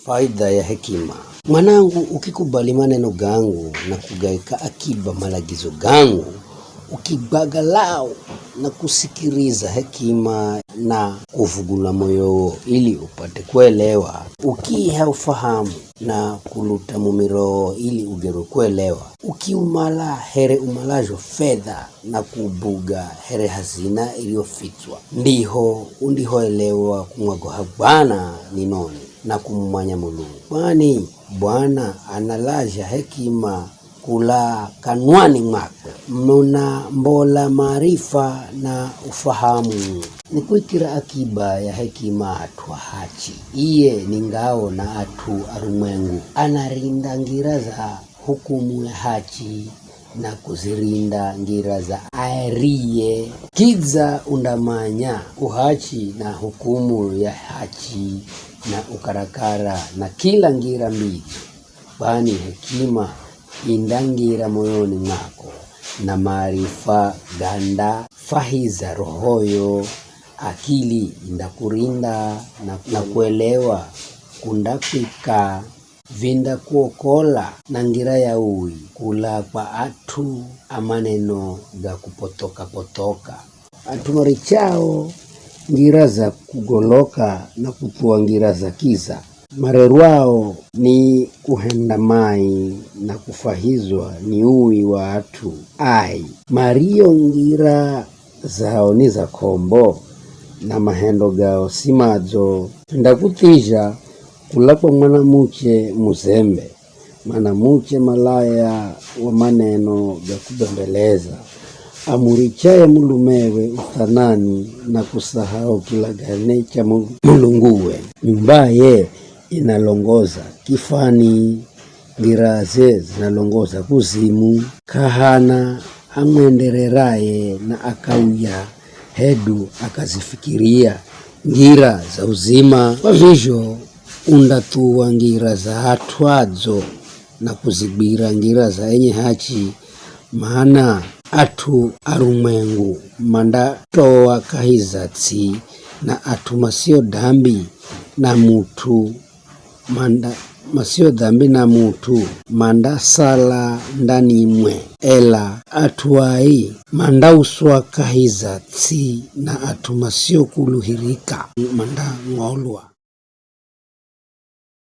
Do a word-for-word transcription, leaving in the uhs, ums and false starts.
Faida ya hekima. Mwanangu, ukikubali maneno gangu na kugaika akiba malagizo gangu, ukigwagalau na kusikiriza hekima na kuvugula moyowo ili upate kuelewa, ukiiha ufahamu na kuluta mumirowo ili ugerwe kuelewa, ukiumala here umalazho fedha na kubuga here hazina iriyofitswa, ndiho undihoelewa kumwagoha Bwana ni noni na kumumanya Mulungu. Kwani Bwana analazha hekima kula kanwani mwakwe. Munambola maarifa na ufahamu. Nikuikira akiba ya hekima at'u a hachi. Iye ni ngao na at'u arumwengu. Anarinda ngira za hukumu ya hachi na kuzirinda ngira za aeriye. Kidza undamanya uhachi na hukumu ya hachi na ukarakara na kila ngira mbidzo, kwani hekima indangira moyoni mwako, na maarifa gandafahiza rohoyo, akili indakurinda na, na kuelewa kundakwika vindakuokola na ngira ya ui kula kwa at'u a maneno ga kupothoka-pothoka. At'u marichao ngira za kugoloka na kuthuwa ngira za kiza, marerwao ni kuhenda mai na kufahizwa ni ui wa at'u ai, mario ngira zao ni za k'ombo, na mahendo gao si madzo. Ndakuthizha kula kwa mwanamuche muzembe, mwanamuche malaya wa maneno ga kubembeleza, amurichaye mulumewe uthanani na kusahau kilagane cha mu-, Mulunguwe. Nyumbaye inalongoza kifani, ngiraze zinalongoza kuzimu. K'ahana amwendereraye na akauya hedu akazifikiria ngira za uzima. Kwa vizho undathuwa ngira za at'u adzo na kuzigwira ngira za enye hachi, mana at'u arumwengu mandatoa kahi za ts'i, na at'u masio dambi na mut'u manda, masio dhambi na mut'u mandasala ndanimwe, ela at'u ai mandauswa kahi za ts'i, na at'u masiokuluhirika mandang'olwa.